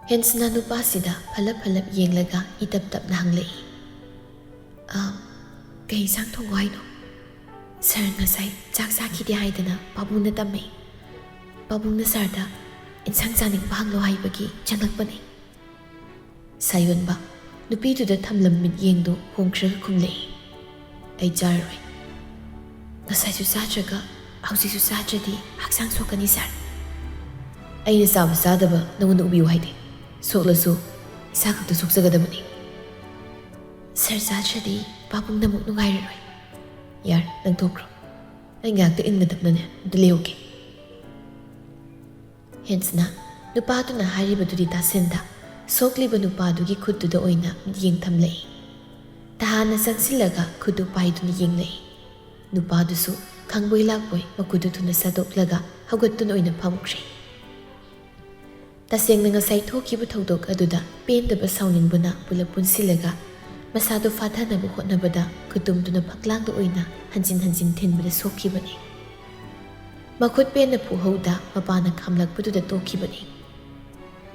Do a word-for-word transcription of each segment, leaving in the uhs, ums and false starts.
ꯍꯦꯟꯁꯅ ꯅꯨꯄꯥꯁꯤꯗ ꯐꯂꯞ ꯐꯂꯞ ꯌꯦꯡꯂꯒ ꯏꯇꯞ ꯇꯞꯅ ꯍꯪꯂꯛꯏ, "ꯑ, ꯀꯩ ꯏꯟꯁꯥꯡ ꯊꯣꯡꯉꯣ ꯍꯥꯏꯅꯣ? ꯁꯥꯔ ꯉꯁꯥꯏ ꯆꯥꯛ ꯆꯥꯈꯤꯗꯦ ꯍꯥꯏꯗꯅ ꯄꯥꯕꯨꯡꯅ ꯇꯝꯃꯦ꯫ ꯄꯥꯕꯨꯡꯅ ꯁꯥꯔꯗ ꯏꯟꯁꯥꯡ ꯆꯥꯅꯤꯡꯕ ꯍꯪꯂꯣ ꯍꯥꯏꯕꯒꯤ ꯆꯪꯂꯛꯄꯅꯦ꯫" ꯁꯥꯌꯣꯟꯕ ꯅꯨꯄꯤꯗꯨꯗ ꯊꯝꯂꯝ ꯃꯤꯠꯌꯦꯡꯗꯨ ꯍꯣꯡꯈ꯭ꯔꯒ ꯈꯨꯝꯂꯛꯏ, "ꯑꯩ ꯆꯥꯔꯔꯣꯏ꯫ ꯉꯁꯥꯏꯁꯨ ꯆꯥꯗ꯭ꯔꯒ ꯍꯧꯖꯤꯛꯁꯨ ꯆꯥꯗ꯭ꯔꯗꯤ ꯍꯛꯆꯥꯡ ꯁꯣꯛꯀꯅꯤ ꯁꯥꯔ꯫" "ꯑꯩꯅ ꯆꯥꯕ ꯆꯥꯗꯕ ꯅꯉꯣꯟꯗ ꯎꯕꯤꯌꯨ ꯍꯥꯏꯗꯦ꯫ ꯁꯣꯛꯂꯁꯨ ꯏꯁꯥ ꯈꯛꯇ ꯁꯣꯛꯆꯒꯗꯕꯅꯤ꯫" "ꯁꯥꯔ ꯆꯥꯗ꯭ꯔꯗꯤ ꯄꯥꯕꯨꯡꯅ ꯑꯃꯨꯛ ꯅꯨꯡꯉꯥꯏꯔꯔꯣꯏ꯫ ꯌꯥꯔꯦ, ꯅꯪ ꯊꯣꯛꯈ꯭ꯔꯣ꯫ ꯑꯩ ꯉꯥꯏꯍꯥꯛꯇ ꯏꯪꯅ ꯇꯞꯅꯅꯦ ꯑꯝꯇ ꯂꯩꯍꯧꯒꯦ꯫" ꯍꯦꯟꯁꯅ ꯅꯨꯄꯥꯗꯨꯅ ꯍꯥꯏꯔꯤꯕꯗꯨꯗꯤ ꯇꯥꯁꯤꯟꯗ, ꯁꯣꯛꯂꯤꯕ ꯅꯨꯄꯥꯗꯨꯒꯤ ꯈꯨꯠꯇꯨꯗ ꯑꯣꯏꯅ ꯃꯤꯠꯌꯦꯡ ꯊꯝꯂꯛꯏ꯫ ꯇꯍꯥꯟꯅ ꯆꯪꯁꯤꯜꯂꯒ ꯈꯨꯠꯇꯨ ꯄꯥꯏꯗꯨꯅ ꯌꯦꯡꯂꯛꯏ꯫ ꯅꯨꯄꯥꯗꯨꯁꯨ ꯈꯪꯕꯣꯏ ꯂꯥꯛꯄꯣꯏ ꯃꯈꯨꯠꯇꯨ ꯊꯨꯅ ꯁꯥꯗꯣꯛꯂꯒ ꯍꯧꯒꯠꯇꯨꯅ ꯑꯣꯏꯅ ꯐꯝꯈ꯭ꯔꯦ꯫ ꯇꯁꯦꯡꯅ ꯉꯁꯥꯏ ꯊꯣꯛꯈꯤꯕ ꯊꯧꯗꯣꯛ ꯑꯗꯨꯗ ꯄꯦꯟꯗꯕ ꯁꯥꯎꯅꯤꯡꯕꯅ ꯄꯨꯂꯞ ꯄꯨꯟꯁꯤꯜꯂꯒ ꯃꯁꯥꯗꯨ ꯐꯥꯊꯅꯕ ꯍꯣꯠꯅꯕꯗ ꯈꯨꯇꯨꯝꯗꯨꯅ ꯐꯛꯂꯥꯡꯗ ꯑꯣꯏꯅ ꯍꯟꯖꯤꯟ ꯍꯟꯖꯤꯟ ꯊꯤꯟꯕꯗ ꯁꯣꯛꯈꯤꯕꯅꯤ꯫ ꯃꯈꯨꯠ ꯄꯦꯟꯅ ꯐꯨꯍꯧꯗ ꯃꯄꯥꯅ ꯈꯥꯝꯂꯛꯄꯗꯨꯗ ꯇꯣꯛꯈꯤꯕꯅꯤ꯫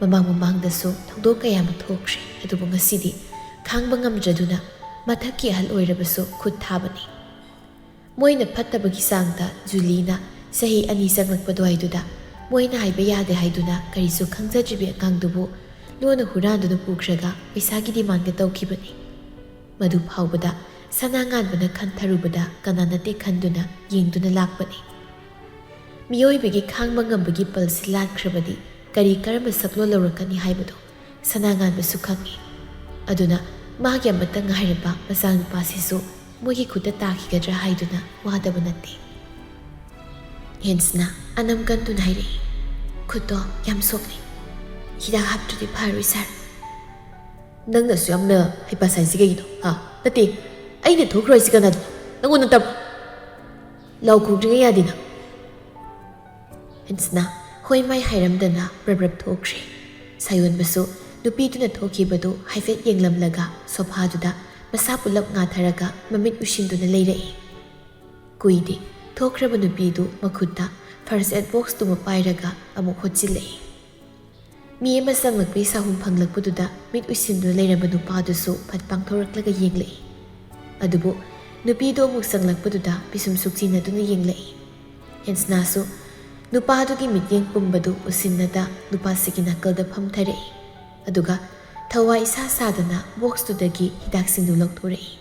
ꯃꯃꯥꯡ ꯃꯃꯥꯡꯗꯁꯨ ꯊꯧꯗꯣꯛ ꯀꯌꯥ ꯑꯃ ꯊꯣꯛꯈ꯭ꯔꯦ, ꯑꯗꯨꯕꯨ ꯉꯁꯤꯗꯤ ꯈꯥꯡꯕ ꯉꯝꯗ꯭ꯔꯗꯨꯅ ꯃꯊꯛꯀꯤ ꯑꯍꯜ ꯑꯣꯏꯔꯕꯁꯨ ꯈꯨꯠ ꯊꯥꯕꯅꯤ꯫ ꯃꯣꯏꯅ ꯐꯠꯇꯕꯒꯤ ꯆꯥꯡꯗ ꯖꯨꯂꯤꯅ ꯆꯍꯤ ꯑꯅꯤ ꯆꯪꯂꯛꯄ ꯑꯗꯨꯋꯥꯏꯗꯨꯗ ꯃꯣꯏꯅ ꯍꯥꯏꯕ ꯌꯥꯗꯦ ꯍꯥꯏꯗꯨꯅ ꯀꯔꯤꯁꯨ ꯈꯪꯖꯗ꯭ꯔꯤꯕꯤ ꯑꯉꯥꯡꯗꯨꯕꯨ ꯂꯣꯟꯅ ꯍꯨꯔꯥꯟꯗꯨꯅ ꯄꯨꯈ꯭ꯔꯒ ꯄꯩꯁꯥꯒꯤ ꯗꯤꯃꯥꯟꯒ ꯇꯧꯈꯤꯕꯅꯤ꯫ ꯃꯗꯨ ꯐꯥꯎꯕꯗ ꯁꯅꯥ ꯉꯥꯟꯕꯅ ꯈꯟꯊꯔꯨꯕꯗ ꯀꯅꯥ ꯅꯠꯇꯦ ꯈꯟꯗꯨꯅ ꯌꯦꯡꯗꯨꯅ ꯂꯥꯛꯄꯅꯤ꯫ ꯃꯤꯑꯣꯏꯕꯒꯤ ꯈꯥꯡꯕ ꯉꯝꯕꯒꯤ ꯄꯜꯁꯤ ꯂꯥꯟꯈ꯭ꯔꯕꯗꯤ ꯀꯔꯤ ꯀꯔꯝꯕ ꯁꯛꯂꯣꯟ ꯂꯧꯔꯛꯀꯅꯤ ꯍꯥꯏꯕꯗꯨ ꯁꯅꯥ ꯉꯥꯟꯕꯁꯨ ꯈꯪꯏ꯫ ꯑꯗꯨꯅ ꯃꯥꯒꯤ ꯑꯃꯠꯇ ꯉꯥꯏꯔꯕ ꯃꯆꯥꯅꯨꯄꯥꯁꯤꯁꯨ ꯃꯣꯏꯒꯤ ꯈꯨꯠꯇ ꯇꯥꯈꯤꯒꯗ꯭ꯔꯥ ꯍꯥꯏꯗꯨꯅ ꯋꯥꯗꯕ ꯅꯠꯇꯦ꯫ ꯍꯦꯟꯁꯅ ꯑꯅꯝ ꯀꯟꯗꯨꯅ ꯍꯥꯏꯔꯛꯏ, "ꯈꯨꯠꯇꯣ ꯌꯥꯝ ꯁꯣꯛꯂꯦ꯫ ꯍꯤꯗꯥꯛ ꯍꯥꯞꯇ꯭ꯔꯗꯤ ꯐꯔꯣꯏ ꯁꯥꯔ꯫" "ꯅꯪꯅꯁꯨ ꯌꯥꯝꯅ ꯍꯩꯄꯥ ꯁꯥꯏꯁꯤ ꯀꯩꯒꯤꯅꯣ? ꯍꯥ? ꯅꯠꯇꯦ, ꯑꯩꯅ ꯊꯣꯛꯈ꯭ꯔꯣ ꯍꯥꯏꯁꯤ ꯀꯅꯥꯗꯅꯣ? ꯅꯪꯉꯣꯟꯗ ꯅꯠꯇꯕ꯭ꯔꯣ? ꯂꯥꯎ ꯈꯣꯡꯗ꯭ꯔꯤꯉꯩ ꯌꯥꯗꯦ ꯅꯪ꯫" ꯍꯦꯟꯁꯅ ꯍꯣꯏ ꯃꯥꯏ ꯍꯥꯏꯔꯝꯗꯅ ꯔꯞ ꯔꯞ ꯊꯣꯛꯈ꯭ꯔꯦ꯫ ꯁꯥꯌꯣꯟꯕꯁꯨ ꯅꯨꯄꯤꯗꯨꯅ ꯊꯣꯛꯈꯤꯕꯗꯨ ꯍꯥꯏꯐꯦꯠ ꯌꯦꯡꯂꯝꯂꯒ ꯁꯣꯐꯥꯗꯨꯗ ꯃꯁꯥ ꯄꯨꯂꯞ ꯉꯥꯊꯔꯒ ꯃꯃꯤꯠ ꯎꯏꯁꯤꯟꯗꯨꯅ ꯂꯩꯔꯛꯏ꯫ ꯀꯨꯏꯗꯦ, ꯊꯣꯛꯈ꯭ꯔꯕ ꯅꯨꯄꯤꯗꯨ ꯃꯈꯨꯠꯇ ꯐꯥꯔꯁ ꯑꯦꯗ ꯕꯣꯛꯁꯇꯨꯃ ꯄꯥꯏꯔꯒ ꯑꯃꯨꯛ ꯍꯣꯠꯆꯤꯜꯂꯛꯏ꯫ ꯃꯤ ꯑꯃ ꯆꯪꯂꯛꯄꯒꯤ ꯁꯥꯍꯨꯝ ꯐꯪꯂꯛꯄꯗꯨꯗ ꯃꯤꯠ ꯎꯏꯁꯤꯟꯗꯨꯅ ꯂꯩꯔꯝꯕ ꯅꯨꯄꯥꯗꯨꯁꯨ ꯐꯠ ꯄꯥꯡꯊꯣꯔꯛꯂꯒ ꯌꯦꯡꯂꯛꯏ꯫ ꯑꯗꯨꯕꯨ ꯅꯨꯄꯤꯗꯨ ꯑꯃꯨꯛ ꯆꯪꯂꯛꯄꯗꯨꯗ ꯄꯤꯁꯨꯝ ꯁꯨꯛꯆꯤꯟꯅꯗꯨꯅ ꯌꯦꯡꯂꯛꯏ꯫ ꯍꯦꯟꯁꯅꯥꯁꯨ ꯅꯨꯄꯥꯗꯨꯒꯤ ꯃꯤꯠꯌꯦꯡ ꯄꯨꯝꯕꯗꯨ ꯎꯁꯤꯟꯅꯗ ꯅꯨꯄꯥꯁꯤꯒꯤ ꯅꯥꯀꯜꯗ ꯐꯝꯊꯔꯛꯏ꯫ ꯑꯗꯨꯒ ꯊꯋꯥꯏ ꯏꯁꯥ ꯁꯥꯗꯅ ꯕꯣꯛꯁꯇꯨꯗꯒꯤ ꯍꯤꯗꯥꯛꯁꯤꯡꯗꯨ ꯂꯧꯊꯣꯔꯛꯏ꯫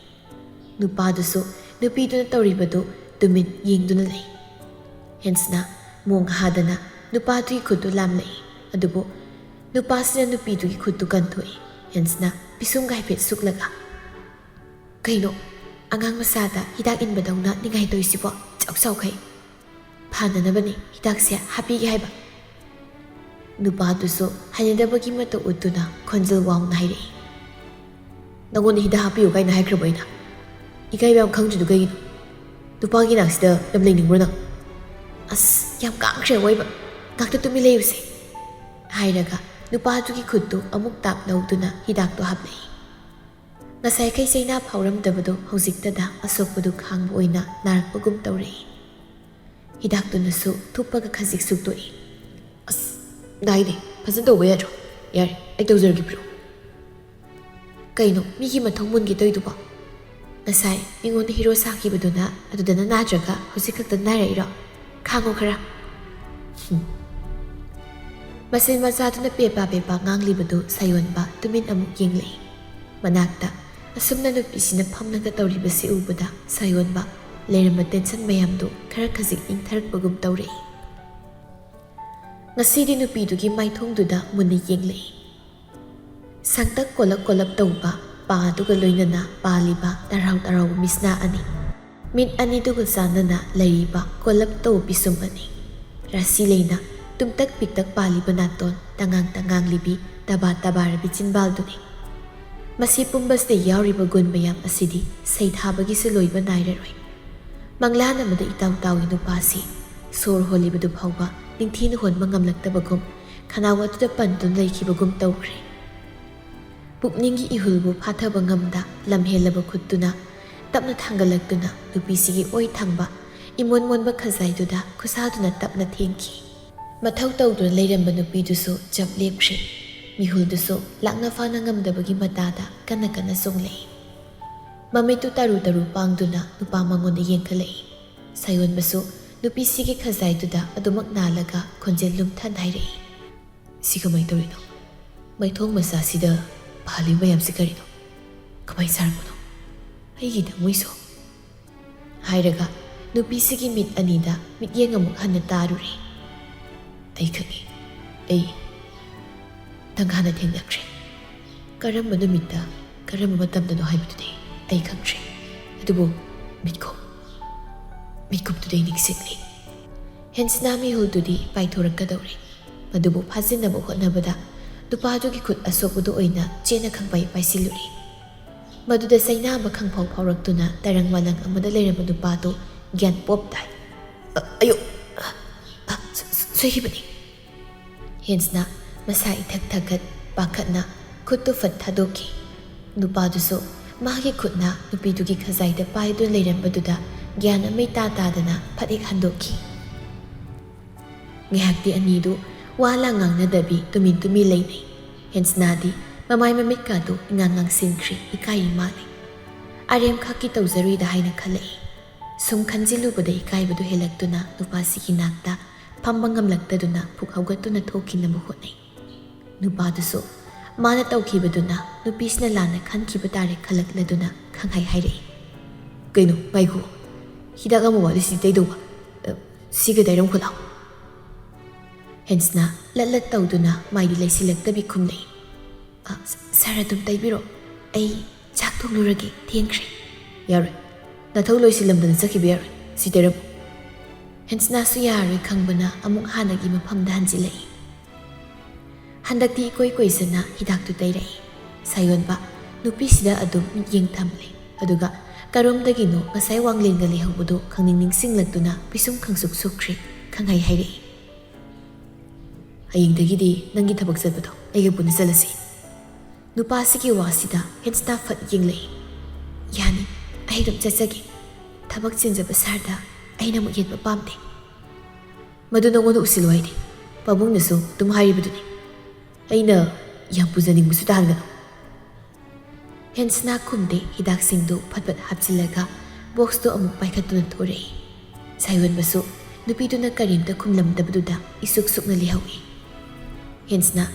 ꯅꯨꯄꯥꯗꯨꯁꯨ ꯅꯨꯄꯤꯗꯨꯅ ꯇꯧꯔꯤꯕꯗꯨ ꯇꯨꯃꯤꯟ ꯌꯦꯡꯗꯨꯅ ꯂꯩ꯫ ꯍꯦꯟꯁꯅ ꯃꯣꯡ ꯍꯥꯗꯅ ꯅꯨꯄꯥꯗꯨꯒꯤ ꯈꯨꯠꯇꯨ ꯂꯥꯝꯂꯛꯏ꯫ ꯑꯗꯨꯕꯨ ꯅꯨꯄꯥꯁꯤꯅ ꯅꯨꯄꯤꯗꯨꯒꯤ ꯈꯨꯠꯇꯨ ꯀꯟꯊꯣꯛꯏ꯫ ꯍꯦꯟꯁꯅ ꯄꯤꯁꯨꯝꯒ ꯍꯥꯏꯐꯦꯠ ꯁꯨꯛꯂꯒ, "ꯀꯩꯅꯣ, ꯑꯉꯥꯡ ꯃꯆꯥꯗ ꯍꯤꯗꯥꯛ ꯏꯟꯕꯗꯧꯅ ꯅꯤꯡꯉꯥꯏ ꯇꯧꯔꯤꯁꯤꯕꯣ? ꯆꯥꯎ ꯆꯥꯎꯈꯩ꯫ ꯐꯅꯅꯕꯅꯤ ꯍꯤꯗꯥꯛꯁꯦ ꯍꯥꯞꯄꯤꯒꯦ ꯍꯥꯏꯕ꯫" ꯅꯨꯄꯥꯗꯨꯁꯨ ꯍꯩꯅꯗꯕꯒꯤ ꯃꯇꯧ ꯎꯠꯇꯨꯅ ꯈꯣꯟꯖꯦꯜ ꯋꯥꯡꯅ ꯍꯥꯏꯔꯛꯏ, "ꯅꯪꯉꯣꯟꯗ ꯍꯤꯗꯥꯛ ꯍꯥꯞꯄꯤꯌꯨ ꯀꯥꯏꯅ ꯍꯥꯏꯈ꯭ꯔꯕ ꯑꯩꯅ? ꯏꯀꯥꯏꯕ ꯌꯥꯝ ꯈꯪꯗ꯭ꯔꯤꯗꯨ ꯀꯩꯒꯤꯅꯣ? ꯅꯨꯄꯥꯒꯤ ꯅꯥꯛꯁꯤꯗ ꯌꯥꯝ ꯂꯩꯅꯤꯡꯕ꯭ꯔꯣ ꯅꯪ? ꯑꯁ, ꯌꯥꯝ ꯀꯥꯡꯈ꯭ꯔꯦ ꯑꯋꯣꯏꯕ꯫ ꯉꯥꯛꯇ ꯇꯨꯃꯤꯟ ꯂꯩꯌꯨꯁꯦ," ꯍꯥꯏꯔꯒ ꯅꯨꯄꯥꯗꯨꯒꯤ ꯈꯨꯠꯇꯨ ꯑꯃꯨꯛ ꯇꯥꯛ ꯂꯧꯗꯨꯅ ꯍꯤꯗꯥꯛꯇꯨ ꯍꯥꯞꯂꯛꯏ꯫ ꯉꯁꯥꯏꯈꯩ ꯆꯩꯅꯥ ꯐꯥꯎꯔꯝꯗꯕꯗꯨ ꯍꯧꯖꯤꯛꯇꯗ ꯑꯁꯣꯛꯄꯗꯨ ꯈꯥꯡꯕ ꯑꯣꯏꯅ ꯅꯥꯔꯛꯄꯒꯨꯝ ꯇꯧꯔꯛꯏ꯫ ꯍꯤꯗꯥꯛꯇꯨꯅꯁꯨ ꯊꯨꯞꯄꯒ ꯈꯖꯤꯛ ꯁꯨꯛꯇꯣꯛꯏ꯫ "ꯑꯁ, ꯅꯥꯏꯅꯦ, ꯐꯖꯅ ꯇꯧꯕ ꯌꯥꯗ꯭ꯔꯣ? ꯌꯥꯔꯦ, ꯑꯩ ꯇꯧꯖꯔꯒꯦ, ꯄꯤꯔꯛꯑꯣ꯫" "ꯀꯩꯅꯣ, ꯃꯤꯒꯤ ꯃꯊꯧ ꯃꯨꯟꯒꯦ ꯇꯧꯔꯤꯗꯨꯕꯣ? ꯉꯁꯥꯏ ꯃꯤꯉꯣꯟꯗ ꯍꯤꯔꯣ ꯁꯥꯈꯤꯕꯗꯨꯅ ꯑꯗꯨꯗꯅ ꯅꯥꯗ꯭ꯔꯒ ꯍꯧꯖꯤꯛ ꯈꯛꯇ ꯅꯥꯔꯛꯏꯔꯣ? ꯈꯥꯡꯉꯣ ꯈꯔ꯫" ꯍꯨꯝ꯫ ꯃꯆꯤꯟ ꯃꯆꯥꯗꯨꯅ ꯄꯦꯄꯥ ꯄꯦꯄꯥ ꯉꯥꯡꯂꯤꯕꯗꯨ ꯁꯥꯌꯣꯟꯕ ꯇꯨꯃꯤꯟ ꯑꯃꯨꯛ ꯌꯦꯡꯂꯛꯏ꯫ ꯃꯅꯥꯛꯇ ꯑꯁꯨꯝꯅ ꯅꯨꯄꯤꯁꯤꯅ ꯐꯝꯂꯒ ꯇꯧꯔꯤꯕꯁꯤ ꯎꯕꯗ ꯁꯥꯌꯣꯟꯕ ꯂꯩꯔꯝꯕ ꯇꯦꯟꯁꯟ ꯃꯌꯥꯝꯗꯨ ꯈꯔ ꯈꯖꯤꯛ ꯏꯪꯊꯔꯛꯄꯒꯨꯝ ꯇꯧꯔꯛꯏ꯫ ꯉꯁꯤꯗꯤ ꯅꯨꯄꯤꯗꯨꯒꯤ ꯃꯥꯏꯊꯣꯡꯗꯨꯗ ꯃꯨꯟꯅ ꯌꯦꯡꯂꯛꯏ꯫ ꯁꯥꯡꯇꯛ ꯀꯣꯜꯂꯞ ꯀꯣꯜꯂꯞ ꯇꯧꯕ ꯄꯥꯗꯨꯒ ꯂꯣꯏꯅꯅ ꯄꯥꯜꯂꯤꯕ ꯇꯔꯥꯎ ꯇꯔꯥꯎꯕ ꯃꯤꯠꯁꯅꯥ ꯑꯅꯤ, ꯃꯤꯠ ꯑꯅꯤꯗꯨꯒ ꯆꯥꯟꯅꯅ ꯂꯩꯔꯤꯕ ꯀꯣꯜꯂꯞ ꯇꯧꯕ ꯄꯤꯁꯨꯝ ꯑꯅꯤ, ꯔꯥꯁꯤ ꯂꯩꯅ ꯇꯨꯝꯇꯛ ꯄꯤꯛꯇꯛ ꯄꯥꯜꯂꯤꯕ ꯅꯥꯇꯣꯟ, ꯇꯉꯥꯡ ꯇꯉꯥꯡꯂꯤꯕꯤ ꯇꯕꯥ ꯇꯕꯥꯔꯕꯤ ꯆꯤꯟꯕꯥꯜꯗꯨꯅꯤ꯫ ꯃꯁꯤ ꯄꯨꯝꯕꯁꯤꯗ ꯌꯥꯎꯔꯤꯕ ꯒꯨꯟ ꯃꯌꯥꯝ ꯑꯁꯤꯗꯤ ꯁꯩꯊꯥꯕꯒꯤꯁꯨ ꯂꯣꯏꯕ ꯅꯥꯏꯔꯔꯣꯏ꯫ ꯃꯪꯂꯥꯟ ꯑꯃꯗ ꯏꯇꯥꯎ ꯇꯥꯎꯏ ꯅꯨꯄꯥꯁꯤ꯫ ꯁꯣꯔ ꯍꯣꯜꯂꯤꯕꯗꯨ ꯐꯥꯎꯕ ꯅꯤꯡꯊꯤꯅ ꯍꯣꯟꯕ ꯉꯝꯂꯛꯇꯕꯒꯨꯝ, ꯈꯅꯥꯎ ꯑꯗꯨꯗ ꯄꯟꯗꯨꯅ ꯂꯩꯈꯤꯕꯒꯨꯝ ꯇꯧꯈ꯭ꯔꯦ꯫ ꯄꯨꯛꯅꯤꯡꯒꯤ ꯏꯍꯨꯜꯕꯨ ꯐꯥꯊꯕ ꯉꯝꯗ ꯂꯝꯍꯦꯜꯂꯕ ꯈꯨꯠꯇꯨꯅ ꯇꯞꯅ ꯊꯥꯡꯒꯠꯂꯛꯇꯨꯅ ꯅꯨꯄꯤꯁꯤꯒꯤ ꯑꯣꯏ ꯊꯪꯕ ꯏꯃꯣꯟ ꯃꯣꯟꯕ ꯈꯖꯥꯏꯗꯨꯗ ꯈꯨꯠꯁꯥꯗꯨꯅ ꯇꯞꯅ ꯊꯦꯡꯈꯤ꯫ ꯃꯊꯧ ꯇꯧꯗꯨꯅ ꯂꯩꯔꯝꯕ ꯅꯨꯄꯤꯗꯨꯁꯨ ꯆꯞ ꯂꯦꯞꯈ꯭ꯔꯦ꯫ ꯃꯤꯍꯨꯜꯗꯨꯁꯨ ꯂꯥꯛꯅ ꯐꯥꯅ ꯉꯝꯗꯕꯒꯤ ꯃꯇꯥꯗ ꯀꯟꯅ ꯀꯟꯅ ꯆꯣꯡꯂꯛꯏ꯫ ꯃꯃꯤꯠꯇꯨ ꯇꯔꯨ ꯇꯔꯨ ꯄꯥꯡꯗꯨꯅ ꯅꯨꯄꯥ ꯃꯉꯣꯟꯗ ꯌꯦꯡꯈꯠꯂꯛꯏ꯫ ꯁꯥꯌꯣꯟꯕꯁꯨ ꯅꯨꯄꯤꯁꯤꯒꯤ ꯈꯖꯥꯏꯗꯨꯗ ꯑꯗꯨꯃꯛ ꯅꯥꯜꯂꯒ ꯈꯣꯟꯖꯦꯜ ꯂꯨꯝꯊꯅ ꯍꯥꯏꯔꯛꯏ, "ꯁꯤ ꯀꯃꯥꯏ ꯇꯧꯔꯤꯅꯣ? ꯃꯩꯊꯣꯡ ꯃꯆꯥꯁꯤꯗ ꯐꯥꯜꯂꯤ ꯃꯌꯥꯝꯁꯤ ꯀꯔꯤꯅꯣ? ꯀꯃꯥꯏ ꯁꯥꯔꯛꯄꯅꯣ? ꯑꯩꯒꯤ ꯊꯃꯣꯏꯁꯨ?" ꯍꯥꯏꯔꯒ ꯅꯨꯄꯤꯁꯤꯒꯤ ꯃꯤꯠ ꯑꯅꯤꯗ ꯃꯤꯠꯌꯦꯡ ꯑꯃꯨꯛ ꯍꯟꯅ ꯇꯥꯔꯨꯔꯦ꯫ "ꯑꯩ ꯈꯪꯉꯤ꯫ ꯑꯩ ꯅꯪ ꯍꯥꯟꯅ ꯊꯦꯡꯅꯈ꯭ꯔꯦ꯫ ꯀꯔꯝꯕ ꯅꯨꯃꯤꯠꯇ, ꯀꯔꯝꯕ ꯃꯇꯝꯗꯅꯣ ꯍꯥꯏꯕꯗꯨꯗꯤ ꯑꯩ ꯈꯪꯗ꯭ꯔꯦ꯫ ꯑꯗꯨꯕꯨ ꯃꯤꯠꯀꯨꯞ, ꯃꯤꯠꯀꯨꯞꯇꯨꯗꯤ ꯑꯩ ꯅꯤꯡꯁꯤꯡꯂꯤ꯫" ꯍꯦꯟꯁꯅꯥ ꯃꯤꯍꯨꯜꯗꯨꯗꯤ ꯄꯥꯏꯊꯣꯔꯛꯀꯗꯧꯔꯦ꯫ ꯃꯗꯨꯕꯨ ꯐꯥꯖꯤꯟꯅꯕ ꯍꯣꯠꯅꯕꯗ ꯅꯨꯄꯥꯗꯨꯒꯤ ꯈꯨꯠ ꯑꯁꯣꯛꯄꯗꯨ ꯑꯣꯏꯅ ꯆꯦꯠꯅ ꯈꯪꯄꯥꯏ ꯄꯥꯏꯁꯤꯜꯂꯨꯔꯦ꯫ ꯃꯗꯨꯗ ꯆꯩꯅꯥꯕ ꯈꯪꯐꯥꯎ ꯐꯥꯎꯔꯛꯇꯨꯅ ꯇꯔꯪ ꯃꯂꯪ ꯑꯃꯗ ꯂꯩꯔꯝꯕ ꯅꯨꯄꯥꯗꯨ ꯒ꯭ꯌꯥꯟ ꯄꯣꯞ ꯇꯥꯏ꯫ "ꯑ, ꯑꯌꯣ! ꯑ, ꯑ, ꯁ-, ꯁ-, ꯁꯣꯏꯈꯤꯕꯅꯤ꯫" ꯍꯦꯟꯁꯅ ꯃꯁꯥ ꯏꯊꯛ ꯊꯛꯀꯠ ꯄꯥꯈꯠꯅ ꯈꯨꯠꯇꯨ ꯐꯠ ꯊꯥꯗꯣꯛꯈꯤ꯫ ꯅꯨꯄꯥꯗꯨꯁꯨ ꯃꯥꯒꯤ ꯈꯨꯠꯅ ꯅꯨꯄꯤꯗꯨꯒꯤ ꯈꯖꯥꯏꯗ ꯄꯥꯏꯗꯨꯅ ꯂꯩꯔꯝꯕꯗꯨꯗ ꯒ꯭ꯌꯥꯟ ꯑꯃ ꯏꯇꯥ ꯇꯥꯗꯅ ꯐꯠ ꯍꯦꯛ ꯍꯟꯗꯣꯛꯈꯤ꯫ ꯉꯥꯏꯍꯥꯛꯇꯤ ꯑꯅꯤꯗꯨ ꯋꯥ ꯂꯥꯡ ꯉꯥꯡꯅꯗꯕꯤ ꯇꯨꯃꯤꯟ ꯇꯨꯃꯤꯟ ꯂꯩꯅꯩ꯫ ꯍꯦꯟꯁꯅꯥꯗꯤ ꯃꯃꯥꯏ ꯃꯃꯤꯠꯀꯥꯗꯨ ꯏꯉꯥꯡ ꯉꯥꯡꯁꯤꯟꯈ꯭ꯔꯦ, ꯏꯀꯥꯏꯔꯤ ꯃꯥꯜꯂꯦ꯫ ꯑꯔꯦꯝꯈꯛꯀꯤ ꯇꯧꯖꯔꯨꯏꯗ ꯍꯥꯏꯅ ꯈꯜꯂꯛꯏ꯫ ꯁꯨꯝ ꯈꯟꯖꯤꯜꯂꯨꯕꯗ ꯏꯀꯥꯏꯕꯗꯨ ꯍꯦꯜꯂꯛꯇꯨꯅ ꯅꯨꯄꯥꯁꯤꯒꯤ ꯅꯥꯛꯇ ꯐꯝꯕ ꯉꯝꯂꯛꯇꯗꯨꯅ ꯐꯨꯛ ꯍꯧꯒꯠꯇꯨꯅ ꯊꯣꯛꯈꯤꯅꯕ ꯍꯣꯠꯅꯩ꯫ ꯅꯨꯄꯥꯗꯨꯁꯨ ꯃꯥꯅ ꯇꯧꯈꯤꯕꯗꯨꯅ ꯅꯨꯄꯤꯁꯤꯅ ꯂꯥꯟꯅ ꯈꯟꯈꯤꯕ ꯇꯥꯔꯦ ꯈꯜꯂꯛꯂꯗꯨꯅ ꯈꯪꯍꯥꯏ ꯍꯥꯏꯔꯛꯏ, "ꯀꯩꯅꯣ, ꯉꯥꯏꯈꯣ, ꯍꯤꯗꯥꯛ ꯑꯃ ꯋꯥꯠꯂꯤꯁꯤ ꯇꯩꯗꯧꯕ꯫ ꯑ, ꯁꯤꯒ ꯇꯩꯔꯝꯈꯣ ꯂꯥꯎ꯫" ꯍꯦꯟꯁꯅ ꯂꯠ ꯂꯠ ꯇꯧꯗꯨꯅ ꯃꯥꯏꯗꯤ ꯂꯩꯁꯤꯜꯂꯛꯇꯕꯤ ꯈꯨꯝꯂꯛꯏ, "ꯑ, ꯁ-, ꯁꯥꯔ ꯑꯗꯨꯝ ꯇꯩꯕꯤꯔꯣ, ꯑꯩ ꯆꯥꯛ ꯊꯣꯡꯂꯨꯔꯒꯦ, ꯊꯦꯡꯈ꯭ꯔꯦ꯫" "ꯌꯥꯔꯣꯏ, ꯅꯊꯧ ꯂꯣꯏꯁꯤꯜꯂꯝꯗꯅ ꯆꯠꯈꯤꯕ ꯌꯥꯔꯣꯏ, ꯁꯤ ꯇꯩꯔꯝꯃꯨ꯫" ꯍꯦꯟꯁꯅꯥꯁꯨ ꯌꯥꯔꯣꯏ ꯈꯪꯕꯅ ꯑꯃꯨꯛ ꯍꯥꯟꯅꯒꯤ ꯃꯐꯝꯗ ꯍꯟꯖꯤꯜꯂꯛꯏ꯫ ꯍꯟꯗꯛꯇꯤ ꯏꯀꯣꯏ ꯀꯣꯏꯖꯅ ꯍꯤꯗꯥꯛꯇꯨ ꯇꯩꯔꯛꯏ꯫ ꯁꯥꯌꯣꯟꯕ ꯅꯨꯄꯤꯁꯤꯗ ꯑꯗꯨꯝ ꯃꯤꯠꯌꯦꯡ ꯊꯝꯂꯦ꯫ ꯑꯗꯨꯒ ꯀꯔꯣꯝꯗꯒꯤꯅꯣ ꯉꯁꯥꯏ ꯋꯥꯡꯂꯦꯟꯒ ꯂꯩꯍꯧꯕꯗꯨ ꯈꯪꯅꯤꯡ ꯅꯤꯡꯁꯤꯡꯂꯛꯇꯨꯅ ꯄꯤꯁꯨꯝ ꯈꯪꯁꯨꯛ ꯁꯨꯛꯈ꯭ꯔꯦ, ꯈꯪꯍꯥꯏ ꯍꯥꯏꯔꯛꯏ, "ꯍꯌꯦꯡꯗꯒꯤꯗꯤ ꯅꯪꯒꯤ ꯊꯕꯛ ꯆꯠꯄꯗꯣ ꯑꯩꯒ ꯄꯨꯟꯅ ꯆꯠꯂꯁꯤ꯫" ꯅꯨꯄꯥꯁꯤꯒꯤ ꯋꯥꯁꯤꯗ ꯍꯦꯟꯁꯅ ꯐꯠ ꯌꯦꯡꯂꯛꯏ꯫ "ꯌꯥꯅꯤ, ꯑꯩ ꯑꯗꯨꯝ ꯆꯠꯆꯒꯦ꯫ ꯊꯕꯛ ꯆꯤꯟꯖꯕ ꯁꯥꯔꯗ ꯑꯩꯅ ꯑꯃꯨꯛ ꯌꯦꯠꯄ ꯄꯥꯝꯗꯦ꯫" "ꯃꯗꯨ ꯅꯉꯣꯟꯗ ꯎꯁꯤꯜꯂꯣ ꯍꯥꯏꯗꯤ? ꯄꯥꯕꯨꯡꯅꯁꯨ ꯑꯗꯨꯝ ꯍꯥꯏꯔꯤꯕꯗꯨꯅꯤ꯫ ꯑꯩꯅ ꯌꯥꯝ ꯄꯨꯖꯅꯤꯡꯕꯁꯨ ꯇꯥꯍꯟꯒꯅꯨ꯫ ꯍꯦꯟꯁꯅꯥ ꯈꯨꯝꯗꯦ꯫ ꯍꯤꯗꯥꯛꯁꯤꯡꯗꯨ ꯐꯠ ꯐꯠ ꯍꯥꯞꯆꯤꯜꯂꯒ ꯕꯣꯛꯁꯇꯨ ꯑꯃꯨꯛ ꯄꯥꯏꯈꯠꯇꯨꯅ ꯊꯣꯔꯛꯏ꯫ ꯁꯥꯌꯣꯟꯕꯁꯨ ꯅꯨꯄꯤꯗꯨꯅ ꯀꯔꯤꯝꯇ ꯈꯨꯝꯂꯝꯗꯕꯗꯨꯗ ꯏꯁꯨꯛ ꯁꯨꯛꯅ ꯂꯩꯍꯧꯏ꯫ ꯍꯦꯟꯁꯅꯥ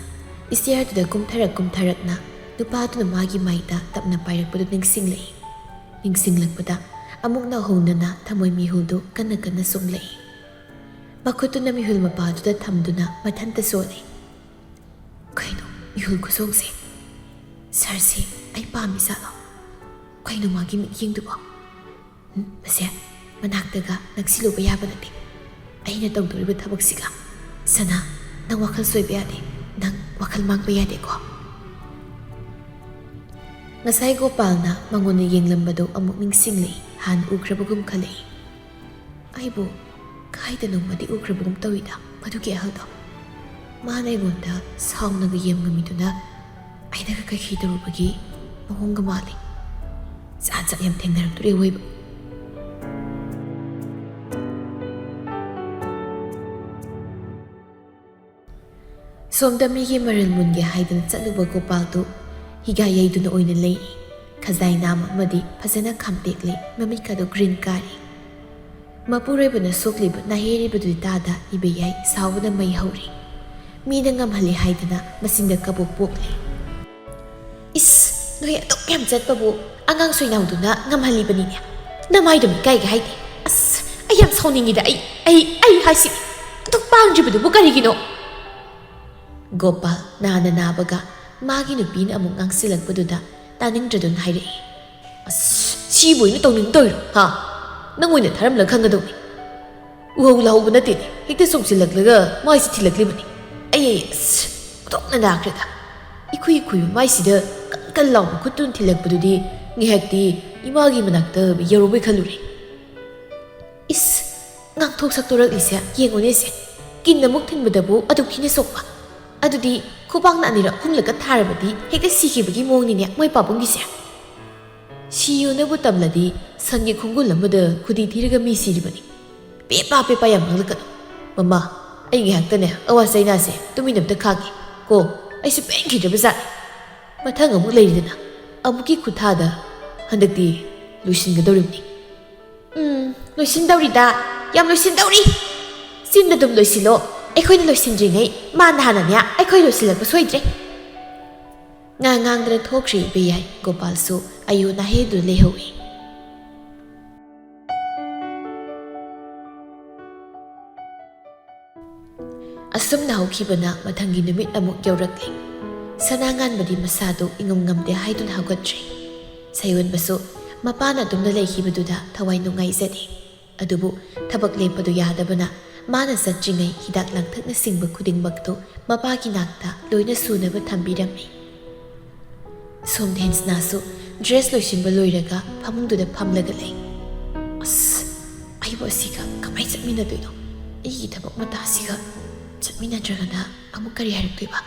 ꯏꯁꯇꯤꯌꯥꯔꯗꯨꯗ ꯀꯨꯝꯊꯔꯛ ꯀꯨꯝꯊꯔꯛꯅ ꯅꯨꯄꯥꯗꯨꯅ ꯃꯥꯒꯤ ꯃꯥꯏꯗ ꯇꯞꯅ ꯄꯥꯏꯔꯛꯄꯗꯨ ꯅꯤꯡꯁꯤꯡꯂꯛꯏ꯫ ꯅꯤꯡꯁꯤꯡꯂꯛꯄꯗ ꯑꯃꯨꯛ ꯅꯧꯍꯧꯅꯅ ꯊꯃꯣꯏ ꯃꯤꯍꯨꯜꯗꯨ ꯀꯟꯅ ꯀꯟꯅ ꯆꯣꯡꯂꯛꯏ꯫ ꯃꯈꯨꯠꯇꯨꯅ ꯃꯤꯍꯨꯜ ꯃꯄꯥꯗꯨꯗ ꯊꯝꯗꯨꯅ ꯃꯊꯟꯇ ꯁꯣꯜꯂꯤ꯫ ꯀꯩꯅꯣ ꯃꯤꯍꯨꯜ ꯈꯨꯁꯣꯡꯁꯦ? ꯁꯥꯔꯁꯦ ꯑꯩ ꯄꯥꯝꯃꯤ ꯖꯥꯠꯂꯣ? ꯀꯩꯅꯣ ꯃꯥꯒꯤ ꯃꯤꯠꯌꯦꯡꯗꯨꯕꯣ? ꯎꯝ, ꯃꯁꯦ ꯃꯅꯥꯛꯇꯒ ꯅꯛꯁꯤꯜꯂꯨꯕ ꯌꯥꯕ ꯅꯠꯇꯦ꯫ ꯑꯩꯅ ꯇꯧꯗꯣꯔꯤꯕ ꯊꯕꯛꯁꯤꯒ꯫ ꯁꯅꯥ, ꯅꯪ ꯋꯥꯈꯜ ꯁꯣꯏꯕ ꯌꯥꯗꯦ꯫ ꯅꯪ ꯋꯥꯈꯜ ꯃꯥꯡꯕ ꯌꯥꯗꯦꯀꯣ꯫ ꯉꯁꯥꯏ ꯒꯣꯄꯥꯜꯅ ꯃꯉꯣꯟꯗ ꯌꯦꯡꯂꯝꯕꯗꯨ ꯑꯃꯨꯛ ꯅꯤꯡꯁꯤꯡꯂꯛꯏ꯫ ꯍꯥꯟꯅ ꯎꯈ꯭ꯔꯕꯒꯨꯝ ꯈꯜꯂꯛꯏ꯫ ꯑꯩꯕꯨ ꯀꯥꯏꯗꯅꯣꯃꯗꯤ ꯎꯈ꯭ꯔꯕꯒꯨꯝ ꯇꯧꯏꯗ ꯃꯗꯨꯒꯤ ꯑꯍꯜꯗꯣ꯫ ꯃꯥꯅ ꯑꯩꯉꯣꯟꯗ ꯁꯥꯎꯅꯒ ꯌꯦꯡꯉꯝꯃꯤꯗꯨꯅ ꯑꯩꯅꯒ ꯀꯩꯈꯤ ꯇꯧꯔꯨꯕꯒꯤ ꯃꯑꯣꯡꯒ ꯃꯥꯜꯂꯤ꯫ ꯖꯥꯠ ꯖꯥꯠ ꯌꯥꯝ ꯊꯦꯡꯅꯔꯛꯇꯣꯔꯦ ꯑꯋꯣꯏꯕ꯫ ꯁꯣꯝꯗ ꯃꯤꯒꯤ ꯃꯔꯜ ꯃꯨꯟꯒꯦ ꯍꯥꯏꯗꯅ ꯆꯠꯂꯨꯕ ꯒꯣꯄꯥꯜꯗꯨ ꯍꯤꯒꯥ ꯌꯩꯗꯨꯅ ꯑꯣꯏꯅ ꯂꯩ꯫ ꯈꯖꯥꯏ ꯅꯥꯝꯃ ꯑꯃꯗꯤ ꯐꯖꯅ ꯈꯥꯝꯇꯦꯛꯂꯦ, ꯃꯃꯤꯠꯀꯗꯨ ꯒ꯭ꯔꯤꯟ ꯀꯥꯔꯤ꯫ ꯃꯄꯨꯔꯣꯏꯕꯅ ꯁꯣꯛꯂꯤꯕ ꯅꯥꯍꯦꯔꯤꯕꯗꯨꯗꯤ ꯇꯥꯗ ꯏꯕ ꯌꯥꯏ, ꯁꯥꯎꯕꯅ ꯃꯩ ꯍꯧꯔꯤ꯫ ꯃꯤꯅ ꯉꯝꯍꯜꯂꯤ ꯍꯥꯏꯗꯅ ꯃꯆꯤꯟꯗ ꯀꯕꯣꯛ ꯄꯣꯛꯂꯤ꯫ ꯏꯁ, ꯅꯣꯏ ꯑꯗꯨꯛ ꯌꯥꯝ ꯆꯠꯄꯕꯨ ꯑꯉꯥꯡ ꯁꯣꯏꯅꯥꯎꯗꯨꯅ ꯉꯝꯍꯜꯂꯤꯕꯅꯤꯅꯦ꯫ ꯅꯃꯥꯏꯗꯨ ꯏꯀꯥꯏꯒꯦ ꯍꯥꯏꯗꯦ꯫ ꯑꯁ, ꯑꯩ ꯌꯥꯝ ꯁꯥꯎꯅꯤꯡꯉꯤꯗ꯫ ꯑꯩ, ꯑꯩ, ꯑꯩ ꯍꯥꯏꯁꯤ ꯑꯗꯨꯛ ꯄꯥꯡꯗ꯭ꯔꯤꯕꯗꯨꯕꯨ ꯀꯔꯤꯒꯤꯅꯣ? ꯒꯣꯄꯥꯜ ꯅꯥꯅ ꯅꯥꯕꯒ ꯃꯥꯒꯤ ꯅꯨꯄꯤꯅ ꯑꯃꯨꯛ ꯉꯥꯡꯁꯤꯜꯂꯛꯄꯗꯨꯗ ꯇꯥꯅꯤꯡꯗ꯭ꯔꯗꯨꯅ ꯍꯥꯏꯔꯛꯏ꯫ ꯑꯁ, ꯁꯤꯕꯨ ꯑꯩꯅ ꯇꯧꯅꯤꯡ ꯇꯧꯔꯤꯔꯣ, ꯍꯥ? ꯅꯪ ꯑꯣꯏꯅ ꯊꯥꯔꯝꯂ ꯈꯪꯒꯗꯧꯅꯤ꯫ ꯎꯍꯧ ꯂꯥꯍꯧꯕ ꯅꯠꯇꯦꯅꯦ, ꯍꯦꯛꯇ ꯆꯣꯡꯁꯤꯜꯂꯛꯂꯒ ꯃꯥꯏꯁꯤ ꯊꯤꯜꯂꯛꯂꯤꯕꯅꯤ꯫ ꯑꯩ, ꯑꯩ, ꯑꯁ, ꯑꯣꯟꯊꯣꯛꯅ ꯅꯥꯈ꯭ꯔꯦꯗ꯫ ꯏꯈꯨꯏ ꯈꯨꯏꯕ ꯃꯥꯏꯁꯤꯗ ꯀꯟ ꯀꯟ ꯂꯥꯎꯕ ꯈꯨꯠꯇꯨꯅ ꯊꯤꯜꯂꯛꯄꯗꯨꯗꯤ ꯉꯥꯏꯍꯥꯛꯇꯤ ꯏꯃꯥꯒꯤ ꯃꯅꯥꯛꯇ ꯌꯧꯔꯨꯕꯩ ꯈꯜꯂꯨꯔꯦ꯫ ꯏꯁ, ꯉꯥꯡꯊꯣꯛ ꯁꯛꯇꯣꯔꯛꯂꯤꯁꯦ ꯌꯦꯡꯉꯨꯅꯦꯁꯦ꯫ ꯀꯤꯟ ꯑꯃꯨꯛ ꯊꯤꯟꯕꯗꯕꯨ ꯑꯗꯨꯛ ꯊꯤꯅ ꯁꯣꯛꯄ꯫ ꯑꯗꯨꯗꯤ ꯈꯨꯕꯥꯛꯅ ꯑꯅꯤꯔꯛ ꯑꯍꯨꯝꯂꯛꯀ ꯊꯥꯔꯕꯗꯤ ꯍꯦꯛꯇ ꯁꯤꯈꯤꯕꯒꯤ ꯃꯑꯣꯡꯅꯤꯅꯦ ꯃꯣꯏ ꯄꯥꯕꯨꯡꯒꯤꯁꯦ꯫ ꯁꯤꯌꯣꯅꯕꯨ ꯇꯝꯂꯗꯤ ꯁꯟꯒꯤ ꯈꯣꯡꯒꯨꯜ ꯑꯃꯗ ꯈꯨꯗꯤ ꯊꯤꯔꯒ ꯃꯤ ꯁꯤꯔꯤꯕꯅꯤ꯫ ꯄꯦꯄꯥ ꯄꯦꯄꯥ ꯌꯥꯝ ꯉꯥꯡꯂꯛꯀꯅꯨ꯫ ꯃꯃꯥ, ꯑꯩ ꯉꯥꯏꯍꯥꯛꯇꯅꯦ ꯑꯋꯥ ꯆꯩꯅꯥꯁꯦ ꯇꯨꯃꯤꯟ ꯑꯝꯇ ꯈꯥꯡꯒꯦ ꯀꯣ꯫ ꯑꯩꯁꯨ ꯄꯦꯟꯈꯤꯗ꯭ꯔꯕ ꯖꯥꯠꯅꯤ꯫ ꯃꯊꯪ ꯑꯃꯨꯛ ꯂꯩꯔꯤꯗꯅ, ꯑꯃꯨꯛꯀꯤ ꯈꯨꯠꯊꯥꯗ ꯍꯟꯗꯛꯇꯤ ꯂꯣꯏꯁꯤꯟꯒꯗꯧꯔꯤꯕꯅꯤ꯫ ꯎꯝ, ꯂꯣꯏꯁꯤꯟꯗꯧꯔꯤꯗ, ꯌꯥꯝ ꯂꯣꯏꯁꯤꯟꯗꯧꯔꯤ꯫ ꯆꯤꯟꯗ ꯑꯗꯨꯝ ꯂꯣꯏꯁꯤꯜꯂꯣ, ꯑꯩꯈꯣꯏꯅ ꯂꯣꯏꯁꯤꯟꯗ꯭ꯔꯤꯉꯩ ꯃꯥꯅ ꯍꯥꯟꯅꯅꯦ ꯑꯩꯈꯣꯏ ꯂꯣꯏꯁꯤꯜꯂꯛꯄ ꯁꯣꯏꯗ꯭ꯔꯦ꯫ ꯉꯥ ꯉꯥꯡꯗꯅ ꯊꯣꯛꯈ꯭ꯔꯦ ꯏꯕꯦꯌꯥꯏ꯫ ꯒꯣꯄꯥꯜꯁꯨ ꯑꯌꯣ ꯅꯥꯍꯦꯗꯨꯅ ꯂꯩꯍꯧꯏ꯫ ꯑꯁꯨꯝꯅ ꯍꯧꯈꯤꯕꯅ ꯃꯊꯪꯒꯤ ꯅꯨꯃꯤꯠ ꯑꯃꯨꯛ ꯌꯧꯔꯛꯂꯦ꯫ ꯁꯅꯥꯉꯥꯟꯕꯗꯤ ꯃꯁꯥꯗꯨ ꯏꯉꯝ ꯉꯝꯗꯦ ꯍꯥꯏꯗꯨꯅ ꯍꯧꯒꯠꯇ꯭ꯔꯦ꯫ ꯁꯌꯣꯟꯕꯁꯨ ꯃꯄꯥꯅ ꯑꯗꯨꯝꯅ ꯂꯩꯈꯤꯕꯗꯨꯗ ꯊꯋꯥꯏ ꯅꯨꯡꯉꯥꯏꯖꯗꯦ꯫ ꯑꯗꯨꯕꯨ ꯊꯕꯛ ꯂꯦꯞꯄꯗꯨ ꯌꯥꯗꯕꯅ ꯃꯥꯅ ꯆꯠꯇ꯭ꯔꯤꯉꯩ ꯍꯤꯗꯥꯛ ꯂꯥꯡꯊꯛꯅꯆꯤꯡꯕ ꯈꯨꯗꯤꯡꯃꯛꯇꯨ ꯃꯄꯥꯒꯤ ꯅꯥꯛꯇ ꯂꯣꯏꯅ ꯁꯨꯅꯕ ꯊꯝꯕꯤꯔꯝꯃꯤ꯫ ꯁꯣꯝꯗ ꯍꯦꯟꯁꯅꯥꯁꯨ ꯗ꯭ꯔꯦꯁ ꯂꯣꯏꯁꯤꯟꯕ ꯂꯣꯏꯔꯒ ꯐꯃꯨꯡꯗꯨꯗ ꯐꯝꯂꯒ ꯂꯩ꯫ ꯑꯁ, ꯑꯩꯕꯨ ꯑꯁꯤꯒ ꯀꯃꯥꯏ ꯆꯠꯃꯤꯟꯅꯗꯣꯏꯅꯣ? ꯑꯩꯒꯤ ꯊꯕꯛ ꯃꯇꯥꯁꯤꯒ ꯆꯠꯃꯤꯟꯅꯗ꯭ꯔꯒꯅ ꯑꯃꯨꯛ ꯀꯔꯤ ꯍꯥꯏꯔꯛꯇꯣꯏꯕ?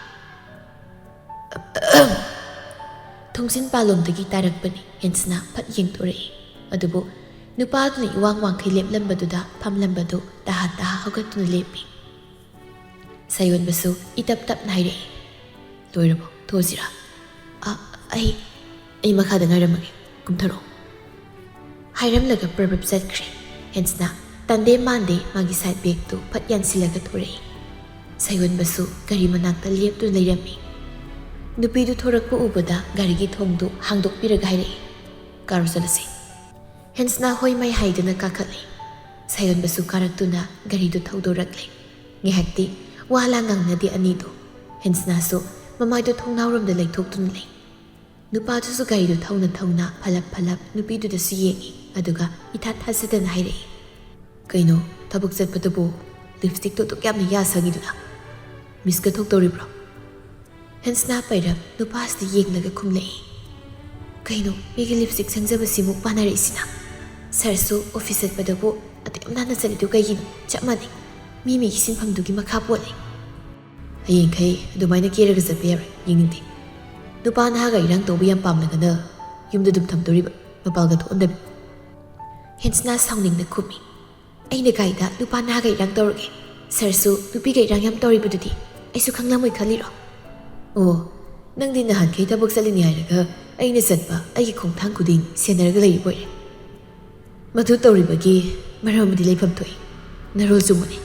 ꯊꯣꯡꯖꯤꯟ ꯄꯥꯂꯣꯝꯗꯒꯤ ꯇꯥꯔꯛꯄꯅꯤ꯫ ꯍꯦꯟꯁꯅꯥ ꯐꯠ ꯌꯦꯡꯊꯣꯔꯛꯏ꯫ ꯑꯗꯨꯕꯨ ꯅꯨꯄꯥꯗꯨꯅ ꯏꯋꯥꯡ ꯋꯥꯡꯈꯩ ꯂꯦꯞꯂꯝꯕꯗꯨꯗ ꯐꯝꯂꯝꯕꯗꯨ ꯇꯍꯥ ꯇꯍꯥ ꯍꯧꯒꯠꯇꯨꯅ ꯂꯦꯞꯄꯤ꯫ ꯁꯌꯣꯟꯕꯁꯨ ꯏꯇꯞ ꯇꯞꯅ ꯍꯥꯏꯔꯛꯏ, "ꯂꯣꯏꯔꯕꯣ? ꯊꯣꯛꯑꯁꯤꯔꯥ?" "ꯑ, ꯑꯩ, ꯑꯩ ꯃꯈꯥꯗ ꯉꯥꯏꯔꯝꯃꯒꯦ, ꯀꯨꯝꯊꯔꯛꯑꯣ," ꯍꯥꯏꯔꯝꯂꯒ ꯄ꯭ꯔꯞ ꯄ꯭ꯔꯞ ꯆꯠꯈ꯭ꯔꯦ꯫ ꯍꯦꯟꯁꯅꯥ ꯇꯟꯗꯦ ꯃꯥꯟꯗꯦ ꯃꯥꯒꯤ ꯁꯥꯏꯠ ꯕꯦꯒꯇꯨ ꯐꯠ ꯌꯥꯟꯁꯤꯜꯂꯒ ꯊꯣꯔꯛꯏ꯫ ꯁꯌꯣꯟꯕꯁꯨ ꯒꯥꯔꯤ ꯃꯅꯥꯛꯇ ꯂꯦꯞꯇꯨꯅ ꯂꯩꯔꯝꯃꯤ꯫ ꯅꯨꯄꯤꯗꯨ ꯊꯣꯔꯛꯄ ꯎꯕꯗ ꯒꯥꯔꯤꯒꯤ ꯊꯣꯡꯗꯨ ꯍꯥꯡꯗꯣꯛꯄꯤꯔꯒ ꯍꯥꯏꯔꯛꯏ, "ꯀꯥꯔꯨ ꯆꯠꯂꯁꯤ꯫" ꯍꯦꯟꯁꯅꯥ ꯍꯣꯏ ꯃꯥꯏ ꯍꯥꯏꯗꯨꯅ ꯀꯥꯈꯠꯂꯦ꯫ ꯁꯌꯣꯟꯕꯁꯨ ꯀꯥꯔꯛꯇꯨꯅ ꯒꯥꯔꯤꯗꯨ ꯊꯧꯗꯣꯔꯛꯂꯦ꯫ ꯉꯥꯏꯍꯥꯛꯇꯤ ꯋꯥ ꯂꯥ ꯉꯥꯡꯅꯗꯦ ꯑꯅꯤꯗꯨ꯫ ꯍꯦꯟꯁꯅꯥꯁꯨ ꯃꯃꯥꯏꯗꯨ ꯊꯣꯡꯅꯥꯎꯔꯣꯝꯗ ꯂꯩꯊꯣꯛꯇꯨꯅ ꯂꯩ꯫ ꯅꯨꯄꯥꯗꯨꯁꯨ ꯒꯥꯔꯤꯗꯨ ꯊꯧꯅ ꯊꯧꯅ ꯐꯂꯞ ꯐꯂꯞ ꯅꯨꯄꯤꯗꯨꯗꯁꯨ ꯌꯦꯡꯉꯤ, ꯑꯗꯨꯒ ꯏꯊꯥ ꯊꯥꯖꯗꯅ ꯍꯥꯏꯔꯛꯏ, "ꯀꯩꯅꯣ, ꯊꯕꯛ ꯆꯠꯄꯗꯕꯨ ꯂꯤꯞꯁꯇꯤꯛꯇꯣ ꯑꯗꯨꯛ ꯌꯥꯝꯅ ꯌꯥ ꯁꯪꯉꯤꯗꯨꯅ? ꯃꯤꯁꯀ ꯊꯣꯛꯇꯧꯔꯤꯕ꯭ꯔꯣ?" ꯍꯦꯟꯁꯅꯥ ꯄꯩꯔꯞ ꯅꯨꯄꯥꯁꯤꯗ ꯌꯦꯡꯂꯒ ꯈꯨꯝꯂꯛꯏ, "ꯀꯩꯅꯣ, ꯃꯤꯒꯤ ꯂꯤꯞꯁꯇꯤꯛ ꯁꯪꯖꯕꯁꯤꯃꯨꯛ ꯄꯥꯅꯔꯛꯏꯁꯤꯅ? ꯁꯥꯔꯁꯨ ꯑꯣꯐꯤꯁ ꯆꯠꯄꯗꯕꯨ ꯑꯗꯨꯛ ꯌꯥꯝ ꯅꯥꯟꯅ ꯆꯠꯂꯤꯗꯨ ꯀꯩꯒꯤꯅꯣ? ꯆꯞ ꯃꯥꯟꯅꯩ, ꯃꯤ ꯃꯤꯒꯤ ꯁꯤꯟꯐꯝꯗꯨꯒꯤ ꯃꯈꯥ ꯄꯣꯜꯂꯦ꯫ ꯍꯌꯦꯡꯈꯩ ꯑꯗꯨꯃꯥꯏꯅ ꯀꯦꯔꯒ ꯆꯠꯄ ꯌꯥꯔꯣꯏ, ꯌꯦꯡꯅꯤꯡꯗꯦ꯫ ꯅꯨꯄꯥ ꯅꯍꯥꯒ ꯏꯔꯥꯡ ꯇꯧꯕ ꯌꯥꯝ ꯄꯥꯝꯂꯒꯅ ꯌꯨꯝꯗ ꯑꯗꯨꯝ ꯊꯝꯗꯣꯔꯤꯕ, ꯃꯄꯥꯜꯒ ꯊꯣꯛꯍꯟꯗꯕꯤ꯫" ꯍꯦꯟꯁꯅꯥ ꯁꯥꯎꯅꯤꯡꯅ ꯈꯨꯝꯃꯤ, "ꯑꯩꯅ ꯀꯥꯏꯗ ꯅꯨꯄꯥ ꯅꯍꯥꯒ ꯏꯔꯥꯡ ꯇꯧꯔꯒꯦ? "ꯁꯥꯔꯁꯨ ꯅꯨꯄꯤꯒ ꯏꯔꯥꯡ ꯌꯥꯝ ꯇꯧꯔꯤꯕꯗꯨꯗꯤ ꯑꯩꯁꯨ ꯈꯪꯂꯝꯃꯣꯏ ꯈꯜꯂꯤꯔꯣ?" "ꯑꯣ, ꯅꯪꯗꯤ ꯅꯍꯥꯟꯈꯩ ꯊꯕꯛ ꯆꯠꯂꯤꯅꯤ ꯍꯥꯏꯔꯒ ꯑꯩꯅ ꯆꯠꯄ ꯑꯩꯒꯤ ꯈꯣꯡꯊꯥꯡ ꯈꯨꯗꯤꯡ ꯁꯦꯟꯅꯔꯒ ꯂꯩꯔꯤꯕ ꯑꯣꯏꯔꯦ꯫ ꯃꯗꯨ ꯇꯧꯔꯤꯕꯒꯤ ꯃꯔꯝ ꯑꯃꯗꯤ ꯂꯩꯐꯝ ꯊꯣꯛꯏ꯫ ꯅꯔꯣꯜ ꯆꯨꯝꯕꯅꯤ꯫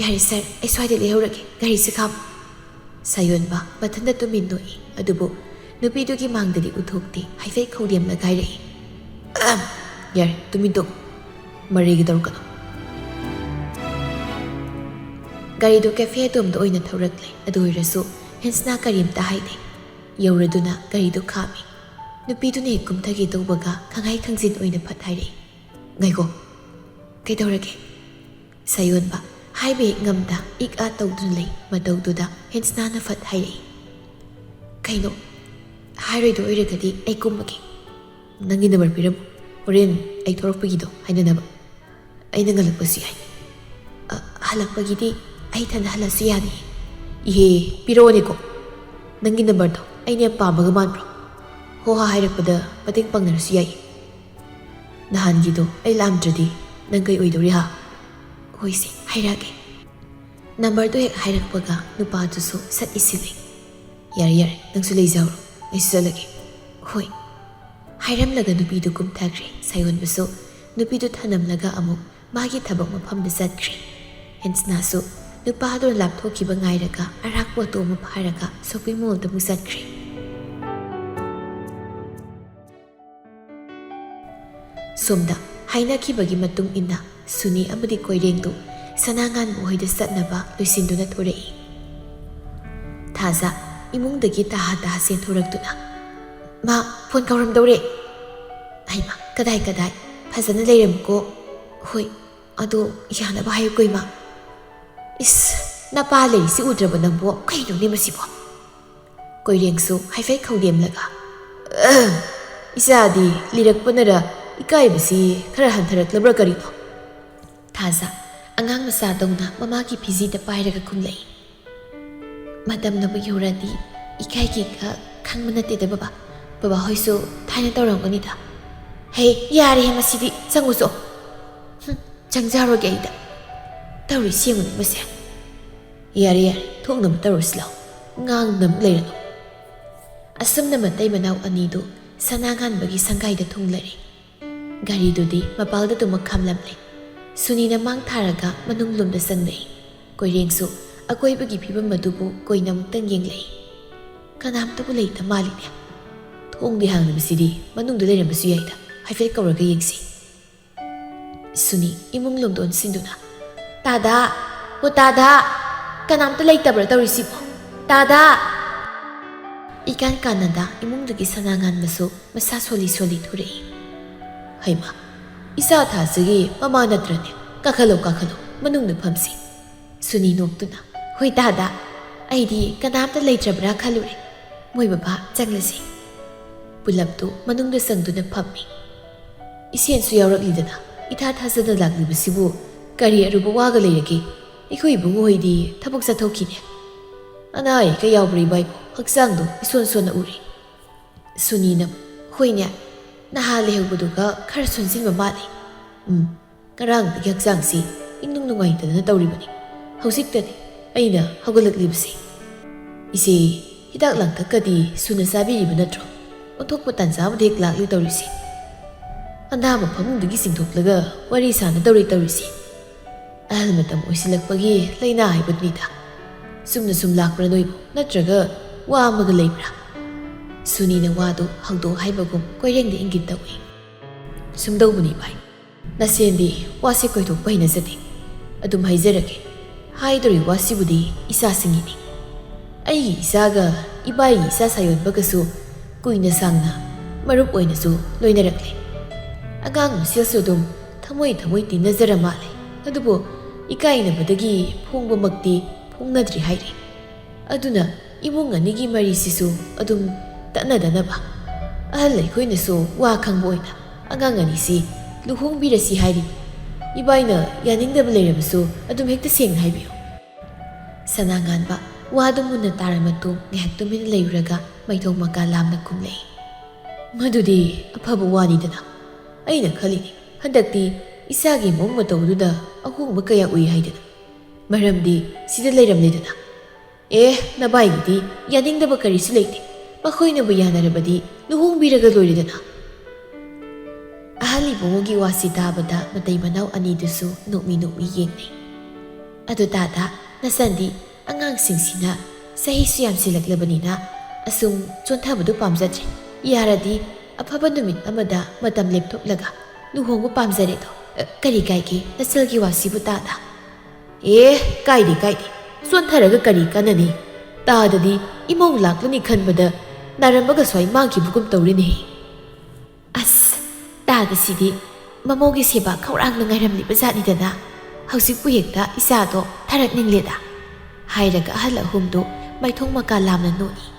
ꯌꯥꯔꯦ ꯁꯥꯔ, ꯑꯩ ꯁ꯭ꯋꯥꯏꯗ ꯂꯩꯍꯧꯔꯒꯦ, ꯒꯥꯔꯤꯁꯦ ꯈꯥꯝꯃꯨ꯫" ꯁꯥꯌꯣꯟꯕ ꯃꯊꯟꯇ ꯇꯨꯃꯤꯟ ꯅꯣꯛꯏ, ꯑꯗꯨꯕꯨ ꯅꯨꯄꯤꯗꯨꯒꯤ ꯃꯥꯡꯗꯗꯤ ꯎꯊꯣꯛꯇꯦ, ꯍꯥꯏꯐꯦꯠ ꯈꯧꯗꯦꯝꯂꯒ ꯍꯥꯏꯔꯛꯏ, "ꯑꯍꯝ, ꯌꯥꯔꯦ, ꯇꯨꯃꯤꯟ ꯇꯨꯝꯃꯨ꯫ ꯃꯔꯩꯒ ꯇꯧꯔꯛꯀꯅꯨ꯫" ꯒꯥꯔꯤꯗꯨ ꯀꯦꯐꯦ ꯑꯗꯣꯝꯗ ꯑꯣꯏꯅ ꯊꯧꯔꯛꯂꯦ꯫ ꯑꯗꯨ ꯑꯣꯏꯔꯁꯨ ꯍꯦꯟꯁꯅ ꯀꯔꯤꯝꯇ ꯍꯥꯏꯗꯦ꯫ ꯌꯧꯔꯗꯨꯅ ꯒꯥꯔꯤꯗꯨ ꯈꯥꯝꯃꯤ꯫ ꯅꯨꯄꯤꯗꯨꯅ ꯍꯦꯛ ꯀꯨꯝꯊꯒꯦ ꯇꯧꯕꯒ ꯈꯪꯍꯥꯏ ꯈꯪꯖꯤꯟ ꯑꯣꯏꯅ ꯐꯠ ꯍꯥꯏꯔꯛꯏ, "ꯉꯥꯏꯈꯣ꯫" "ꯀꯩꯗꯧꯔꯒꯦ?" ꯁꯥꯌꯣꯟꯕ ꯍꯥꯏꯕ ꯍꯦꯛ ꯉꯝꯗ ꯏꯛ ꯑꯥ ꯇꯧꯗꯨꯅ ꯂꯩ꯫ ꯃꯇꯧꯗꯨꯗ ꯍꯦꯟꯁꯅꯥꯅ ꯐꯠ ꯍꯥꯏꯔꯛꯏ, "ꯀꯩꯅꯣ? ꯍꯥꯏꯔꯣꯏꯗꯣ ꯑꯣꯏꯔꯒꯗꯤ ꯑꯩ ꯀꯨꯝꯃꯒꯦ꯫ ꯅꯪꯒꯤ ꯅꯝꯕꯔ ꯄꯤꯔꯝꯃꯨ, ꯍꯣꯔꯦꯟ ꯑꯩ ꯊꯣꯔꯛꯄꯒꯤꯗꯣ ꯍꯥꯏꯅꯅꯕ꯫ ꯑꯩꯅ ꯉꯜꯂꯛꯄꯁꯨ ꯌꯥꯏ꯫" "ꯑ, ꯍꯜꯂꯛꯄꯒꯤꯗꯤ ꯑꯩ ꯏꯊꯟꯗ ꯍꯜꯂꯁꯨ ꯌꯥꯅꯤ꯫" "ꯏꯍꯦ, ꯄꯤꯔꯛꯑꯣꯅꯦꯀꯣ꯫ ꯅꯪꯒꯤ ꯅꯝꯕꯔꯗꯣ ꯑꯩꯅ ꯌꯥꯝ ꯄꯥꯝꯕꯒ ꯃꯥꯟꯕ꯭ꯔꯣ? ꯍꯣ ꯍꯥ ꯍꯥꯏꯔꯛꯄꯗ ꯃꯇꯦꯡ ꯄꯥꯡꯅꯔꯁꯨ ꯌꯥꯏ꯫" "ꯅꯍꯥꯟꯒꯤꯗꯣ ꯑꯩ ꯂꯥꯝꯗ꯭ꯔꯗꯤ ꯅꯪ ꯀꯩ ꯑꯣꯏꯗꯧꯔꯤ ꯍꯥ?" "ꯍꯣꯏꯁꯦ, ꯍꯥꯏꯔꯛꯑꯒꯦ꯫" ꯅꯝꯕꯔꯗꯨ ꯍꯦꯛ ꯍꯥꯏꯔꯛꯄꯒ ꯅꯨꯄꯥꯗꯨꯁꯨ ꯁꯠ ꯏꯁꯤꯜꯂꯦ꯫ "ꯌꯥꯔꯦ, ꯌꯥꯔꯦ, ꯅꯪꯁꯨ ꯂꯩꯖꯍꯧꯔꯣ, ꯑꯩꯁꯨ ꯆꯠꯂꯒꯦ꯫" "ꯍꯣꯏ꯫" ꯍꯥꯏꯔꯝꯂꯒ ꯅꯨꯄꯤꯗꯨ ꯀꯨꯝꯊꯈ꯭ꯔꯦ꯫ ꯁꯥꯌꯣꯟꯕꯁꯨ ꯅꯨꯄꯤꯗꯨ ꯊꯅꯝꯂꯒ ꯑꯃꯨꯛ ꯃꯥꯒꯤ ꯊꯕꯛ ꯃꯐꯝꯗ ꯆꯠꯈ꯭ꯔꯦ꯫ ꯍꯦꯟꯁꯅꯥꯁꯨ ꯅꯨꯄꯥꯗꯨꯅ ꯂꯥꯞꯊꯣꯛꯈꯤꯕ ꯉꯥꯏꯔꯒ ꯑꯔꯥꯛꯄ ꯑꯣꯇꯣ ꯑꯃ ꯐꯥꯔꯒ ꯁꯣꯄꯤꯡ ꯃꯣꯜꯗ ꯑꯃꯨꯛ ꯆꯠꯈ꯭ꯔꯦ꯫ ꯁꯣꯝꯗ ꯍꯥꯏꯅꯈꯤꯕꯒꯤ ꯃꯇꯨꯡ ꯏꯟꯅ ꯁꯨꯅꯤ ꯑꯃꯗꯤ ꯀꯣꯏꯔꯦꯡꯗꯨ ꯁꯅꯥꯉꯥꯟꯕ ꯍꯣꯏꯗ ꯆꯠꯅꯕ ꯂꯣꯏꯁꯤꯟꯗꯨꯅ ꯊꯣꯔꯛꯏ꯫ ꯊꯥꯖ ꯏꯃꯨꯡꯗꯒꯤ ꯇꯍꯥ ꯇꯍꯥ ꯆꯦꯟꯊꯣꯔꯛꯇꯨꯅ, "ꯃꯥ ꯐꯣꯟ ꯀꯧꯔꯝꯗꯧꯔꯦ꯫" "ꯍꯩꯃꯥ, ꯀꯗꯥꯏ ꯀꯗꯥꯏ? ꯐꯖꯅ ꯂꯩꯔꯝꯃꯨꯀꯣ꯫" "ꯍꯣꯏ, ꯑꯗꯣ ꯌꯥꯅꯕ ꯍꯥꯏꯌꯨꯀꯣ ꯏꯃꯥ꯫" "ꯏꯁ, ꯅꯄꯥ ꯂꯩꯔꯤꯁꯤ ꯎꯗ꯭ꯔꯕ ꯅꯪꯕꯣ? ꯀꯩꯅꯣꯅꯦ ꯃꯁꯤꯕꯣ?" ꯀꯣꯏꯔꯦꯡꯁꯨ ꯍꯥꯏꯐꯦꯠ ꯈꯧꯗꯦꯝꯂꯒ, "ꯑꯍ, ꯏꯆꯥꯗꯤ ꯂꯤꯔꯛꯄꯅꯔ ꯏꯀꯥꯏꯕꯁꯤ ꯈꯔ ꯍꯟꯊꯔꯛꯂꯕ꯭ꯔꯥ ꯀꯔꯤꯅꯣ?" ꯊꯥꯖ ꯑꯉꯥꯡ ꯃꯆꯥꯗꯧꯅ ꯃꯃꯥꯒꯤ ꯐꯤꯖꯤꯗ ꯄꯥꯏꯔꯒ ꯈꯨꯝꯂꯛꯏ꯫ "ꯃꯇꯝꯅꯕꯨ ꯌꯧꯔꯛꯑꯗꯤ ꯏꯀꯥꯏꯒꯤꯒ ꯈꯪꯕ ꯅꯠꯇꯦꯗ ꯕꯕꯥ꯫ ꯕꯕꯥ ꯍꯣꯏꯁꯨ ꯊꯥꯏꯅ ꯇꯧꯔꯝꯒꯅꯤꯗ꯫" "ꯍꯦ, ꯌꯥꯔꯦꯍꯦ, ꯃꯁꯤꯗꯤ ꯆꯪꯉꯨꯆꯣ꯫" "ꯍꯨꯝ, ꯆꯪꯖꯔꯣꯏꯒꯦ ꯑꯩꯗ꯫" ꯇꯧꯔꯤꯁꯤ ꯌꯦꯡꯉꯨꯅꯦ ꯃꯁꯦ꯫ "ꯌꯥꯔꯦ, ꯌꯥꯔꯦ, ꯊꯣꯛꯅꯕ ꯇꯧꯔꯁꯤ ꯂꯥꯎ꯫ ꯉꯥꯡꯗꯅ ꯑꯃꯨꯛ ꯂꯩꯔꯅꯨ꯫" ꯑꯁꯨꯝꯅ ꯃꯇꯩ ꯃꯅꯥꯎ ꯑꯅꯤꯗꯨ ꯁꯅꯥ ꯉꯥꯟꯕꯒꯤ ꯁꯪꯒꯥꯏꯗ ꯊꯨꯡꯂꯔꯦ꯫ ꯒꯥꯔꯤꯗꯨꯗꯤ ꯃꯄꯥꯜꯗ ꯑꯗꯨꯃꯛ ꯈꯥꯝꯂꯝꯂꯦ꯫ ꯁꯨꯅꯤꯅ ꯃꯥꯡ ꯊꯥꯔꯒ ꯃꯅꯨꯡ ꯂꯣꯝꯗ ꯆꯪꯂꯛꯏ꯫ ꯀꯣꯏꯔꯦꯡꯁꯨ ꯑꯀꯣꯏꯕꯒꯤ ꯐꯤꯕꯝ ꯑꯗꯨꯕꯨ ꯀꯣꯏꯅ ꯑꯃꯨꯛꯇꯪ ꯌꯦꯡꯂꯛꯏ꯫ "ꯀꯅꯥꯝꯇꯕꯨ ꯂꯩꯇ ꯃꯥꯜꯂꯤꯅꯦ꯫ ꯊꯣꯡꯗꯤ ꯍꯥꯡꯂꯤꯕꯁꯤꯗꯤ ꯃꯅꯨꯡꯗ ꯂꯩꯔꯝꯕꯁꯨ ꯌꯥꯏꯗ, ꯍꯥꯏꯐꯦꯠ ꯀꯧꯔꯒ ꯌꯦꯡꯁꯤ꯫" ꯁꯨꯅꯤ ꯏꯃꯨꯡ ꯂꯣꯝꯗ ꯑꯣꯟꯁꯤꯟꯗꯨꯅ, "ꯇꯥꯗꯥ! ꯑꯣ ꯇꯥꯗꯥ! ꯀꯅꯥꯝꯇ ꯂꯩꯇꯕ꯭ꯔꯥ ꯇꯧꯔꯤꯁꯤꯕꯣ? ꯇꯥꯗꯥ!" ꯏꯀꯥꯟ ꯀꯥꯟꯅꯗ ꯏꯃꯨꯡꯗꯒꯤ ꯁꯅꯥ ꯉꯥꯟꯕꯁꯨ ꯃꯁꯥ ꯁꯣꯜꯂꯤ ꯁꯣꯜꯂꯤ ꯊꯣꯔꯛꯏ꯫ "ꯍꯩꯃꯥ, ꯏꯆꯥ ꯊꯥꯖꯒꯤ ꯃꯃꯥ ꯅꯠꯇ꯭ꯔꯅꯦ? ꯀꯥꯈꯠꯂꯣ, ꯀꯥꯈꯠꯂꯣ, ꯃꯅꯨꯡꯗ ꯐꯝꯁꯤ꯫" ꯁꯨꯅꯤ ꯅꯣꯛꯇꯨꯅ, "ꯍꯣꯏ ꯇꯥꯗꯥ, ꯑꯩꯗꯤ ꯀꯅꯥꯝꯇ ꯂꯩꯇ꯭ꯔꯕ꯭ꯔꯥ ꯈꯜꯂꯨꯔꯦ꯫ ꯃꯣꯏ ꯕꯕꯥ, ꯆꯪꯂꯁꯤ꯫" ꯄꯨꯂꯞꯇꯨ ꯃꯅꯨꯡꯗ ꯆꯪꯗꯨꯅ ꯐꯝꯃꯤ꯫ "ꯏꯁꯦꯟꯁꯨ ꯌꯥꯎꯔꯛꯂꯤꯗꯅ, ꯏꯊꯥ ꯊꯥꯖꯗꯅ ꯂꯥꯛꯂꯤꯕꯁꯤꯕꯨ ꯀꯔꯤ ꯑꯔꯨꯕ ꯋꯥꯒ ꯂꯩꯔꯒꯦ? ꯑꯩꯈꯣꯏ ꯏꯕꯨꯡꯉꯣ ꯍꯣꯏꯗꯤ ꯊꯕꯛ ꯆꯠꯊꯣꯛꯈꯤꯅꯦ꯫ ꯑꯅꯥ ꯑꯌꯦꯛꯀ ꯌꯥꯎꯕ꯭ꯔꯥ ꯏꯕꯥꯏꯕꯣ? ꯍꯛꯆꯥꯡꯗꯣ ꯏꯁꯣꯟ ꯁꯣꯟꯅ ꯎꯔꯦ꯫" ꯁꯨꯅꯤꯅ, "ꯍꯣꯏꯅꯦ, ꯅꯍꯥ ꯂꯩꯍꯧꯕꯗꯨꯒ ꯈꯔ ꯁꯣꯟꯖꯤꯟꯕ ꯃꯥꯜꯂꯤ꯫ ꯎꯝ, ꯉꯔꯥꯡꯗꯒꯤ ꯍꯛꯆꯥꯡꯁꯤ ꯏꯅꯨꯡ ꯅꯨꯡꯉꯥꯏꯇꯗꯅ ꯇꯧꯔꯤꯕꯅꯤ꯫ ꯍꯧꯖꯤꯛꯇꯅꯤ ꯑꯩꯅ ꯍꯧꯒꯠꯂꯛꯂꯤꯕꯁꯤ꯫ ꯏꯆꯦ, ꯍꯤꯗꯥꯛ ꯂꯥꯡꯊꯛꯀꯗꯤ ꯁꯨꯅ ꯆꯥꯕꯤꯔꯤꯕ ꯅꯠꯇ꯭ꯔꯣ? ꯑꯣꯟꯊꯣꯛꯄ ꯇꯥꯟꯖꯥ ꯑꯃꯗ ꯍꯦꯛ ꯂꯥꯛꯂꯤ ꯇꯧꯔꯤꯁꯤ꯫ ꯑꯅꯥꯕ ꯐꯃꯨꯡꯗꯒꯤ ꯆꯤꯡꯊꯣꯛꯂꯒ ꯋꯥꯔꯤ ꯁꯥꯅꯗꯧꯔꯤ ꯇꯧꯔꯤꯁꯤ꯫ ꯑꯍꯜ ꯃꯇꯝ ꯑꯣꯏꯁꯤꯜꯂꯛꯄꯒꯤ ꯂꯥꯏꯅꯥ ꯍꯥꯏꯕꯗꯨꯅꯤꯗ꯫ ꯆꯨꯝꯅ ꯁꯨꯝ ꯂꯥꯛꯄ꯭ꯔꯥ ꯅꯣꯏꯕꯨ, ꯅꯠꯇ꯭ꯔꯒ ꯋꯥ ꯑꯃꯒ ꯂꯩꯕ꯭ꯔꯥ?" ꯁꯨꯅꯤꯅ ꯋꯥꯗꯨ ꯍꯧꯗꯣꯛ ꯍꯥꯏꯕꯒꯨꯝ ꯀꯣꯏꯔꯦꯡꯗ ꯏꯪꯒꯤꯠ ꯇꯧꯏ꯫ "ꯁꯨꯝꯗꯧꯕꯅꯤ ꯚꯥꯏ, ꯅꯆꯦꯟꯗꯤ ꯋꯥꯁꯦ ꯀꯣꯏꯊꯣꯛꯄ ꯍꯩꯅꯖꯗꯦ꯫ ꯑꯗꯨꯝ ꯍꯥꯏꯖꯔꯒꯦ, ꯍꯥꯏꯗꯣꯔꯤꯕ ꯋꯥꯁꯤꯕꯨꯗꯤ ꯏꯆꯥꯁꯤꯡꯒꯤꯅꯤ꯫ ꯑꯩꯒꯤ ꯏꯆꯥꯒ ꯏꯕꯥꯏꯒꯤ ꯏꯆꯥ ꯁꯥꯌꯣꯟꯕꯒꯁꯨ ꯀꯨꯏꯅ ꯁꯥꯡꯅ ꯃꯔꯨꯞ ꯑꯣꯏꯅꯁꯨ ꯂꯣꯏꯅꯔꯛꯂꯦ꯫ ꯑꯉꯥꯡ ꯃꯁꯦꯜꯁꯨ ꯑꯗꯨꯝ ꯊꯃꯣꯏ ꯊꯃꯣꯏ ꯇꯤꯟꯅꯖꯔ ꯃꯥꯜꯂꯦ꯫ ꯑꯗꯨꯕꯨ ꯏꯀꯥꯏꯅꯕꯗꯒꯤ ꯐꯣꯡꯕꯃꯛꯇꯤ ꯐꯣꯡꯅꯗ꯭ꯔꯤ ꯍꯥꯏꯔꯤ꯫ ꯑꯗꯨꯅ ꯏꯃꯨꯡ ꯑꯅꯤꯒꯤ ꯃꯔꯤꯁꯤꯁꯨ ꯑꯗꯨꯝ ꯇꯠꯅꯗꯅꯕ ꯑꯍꯜ ꯑꯩꯈꯣꯏꯅꯁꯨ ꯋꯥ ꯈꯪꯕ ꯑꯣꯏꯅ ꯑꯉꯥꯡ ꯑꯅꯤꯁꯤ ꯂꯨꯍꯣꯡꯕꯤꯔꯁꯤ ꯍꯥꯏꯔꯤꯕ꯫ ꯏꯕꯥꯏꯅ ꯌꯥꯅꯤꯡꯗꯕ ꯂꯩꯔꯕꯁꯨ ꯑꯗꯨꯝ ꯍꯦꯛꯇ ꯁꯦꯡꯅ ꯍꯥꯏꯕꯤꯌꯨ꯫" ꯁꯅꯥꯉꯥꯟꯕ ꯋꯥꯗꯨ ꯃꯨꯟꯅ ꯇꯥꯔ ꯃꯇꯨꯡ ꯉꯥꯏꯍꯥꯛ ꯇꯨꯃꯤꯟꯅ ꯂꯩꯔꯨꯔꯒ ꯃꯩꯊꯣꯡ ꯃꯀꯥ ꯂꯥꯝꯅ ꯈꯨꯝꯂꯛꯏ꯫ "ꯃꯗꯨꯗꯤ ꯑꯐꯕ ꯋꯥꯅꯤꯗꯅ꯫ ꯑꯩꯅ ꯈꯜꯂꯤꯅꯤ, ꯍꯟꯗꯛꯇꯤ ꯏꯆꯥꯒꯤ ꯃꯑꯣꯡ ꯃꯇꯧꯗꯨꯗ ꯑꯍꯣꯡꯕ ꯀꯌꯥ ꯎꯏ ꯍꯥꯏꯗꯅ꯫ ꯃꯔꯝꯗꯤ ꯁꯤꯗ ꯂꯩꯔꯝꯂꯦꯗꯅ꯫ ꯑꯦ, ꯅꯕꯥꯏꯒꯤꯗꯤ ꯌꯥꯅꯤꯡꯗꯕ ꯀꯔꯤꯁꯨ ꯂꯩꯇꯦ꯫ ꯃꯈꯣꯏꯅꯕꯨ ꯌꯥꯅꯔꯕꯗꯤ ꯂꯨꯍꯣꯡꯕꯤꯔꯒ ꯂꯣꯏꯔꯦꯗꯅ꯫ ꯑꯍꯜ ꯏꯕꯨꯡꯉꯣꯒꯤ ꯋꯥꯁꯤ ꯇꯥꯕꯗ ꯃꯇꯩ ꯃꯅꯥꯎ ꯑꯅꯤꯗꯨꯁꯨ ꯅꯣꯛꯃꯤ ꯅꯣꯛꯃꯤ ꯌꯦꯡꯅꯩ꯫ ꯑꯗꯨ ꯇꯥꯗ, ꯅꯆꯟꯗꯤ ꯑꯉꯥꯡꯁꯤꯡꯁꯤꯅ ꯆꯍꯤꯁꯨ ꯌꯥꯝꯁꯤꯜꯂꯛꯂꯕꯅꯤꯅ ꯑꯁꯨꯝ ꯆꯣꯟꯊꯕꯗꯨ ꯄꯥꯝꯖꯗ꯭ꯔꯦ꯫ ꯌꯥꯔꯗꯤ ꯑꯐꯕ ꯅꯨꯃꯤꯠ ꯑꯃꯗ ꯃꯇꯝ ꯂꯦꯞꯊꯣꯛꯂꯒ ꯂꯨꯍꯣꯡꯕ ꯄꯥꯝꯖꯔꯦꯗꯣ꯫ ꯑ, ꯀꯔꯤ ꯀꯥꯏꯒꯦ ꯅꯆꯜꯒꯤ ꯋꯥꯁꯤꯕꯨ ꯇꯥꯗ? ꯑꯦ, ꯀꯥꯏꯗꯦ, ꯀꯥꯏꯗꯦ꯫ ꯆꯣꯟꯊꯔꯒ ꯀꯔꯤ ꯀꯥꯟꯅꯅꯤ? ꯇꯥꯗꯗꯤ ꯏꯃꯧ ꯂꯥꯛꯂꯅꯤ ꯈꯟꯕꯗ ꯅꯥꯔꯝꯕꯒ ꯁ꯭ꯋꯥꯏ ꯃꯥꯡꯈꯤꯕꯒꯨꯝ ꯇꯧꯔꯦꯅꯦꯍꯦ꯫ ꯑꯁ, ꯇꯥꯗꯁꯤꯗꯤ ꯃꯃꯧꯒꯤ ꯁꯦꯕꯥ ꯈꯧꯔꯥꯡꯅ ꯉꯥꯏꯔꯝꯂꯤꯕ ꯖꯥꯠꯅꯤꯗꯅ꯫ ꯍꯧꯖꯤꯛꯄꯨ ꯍꯦꯛꯇ ꯏꯆꯥꯗꯣ ꯊꯥꯔꯛꯅꯤꯡꯂꯦꯗ꯫ ꯍꯥꯏꯔꯒ ꯑꯍꯜ ꯑꯍꯨꯝꯗꯨ ꯃꯥꯏꯊꯣꯡ ꯃꯀꯥ ꯂꯥꯝꯅ ꯅꯣꯛꯏ꯫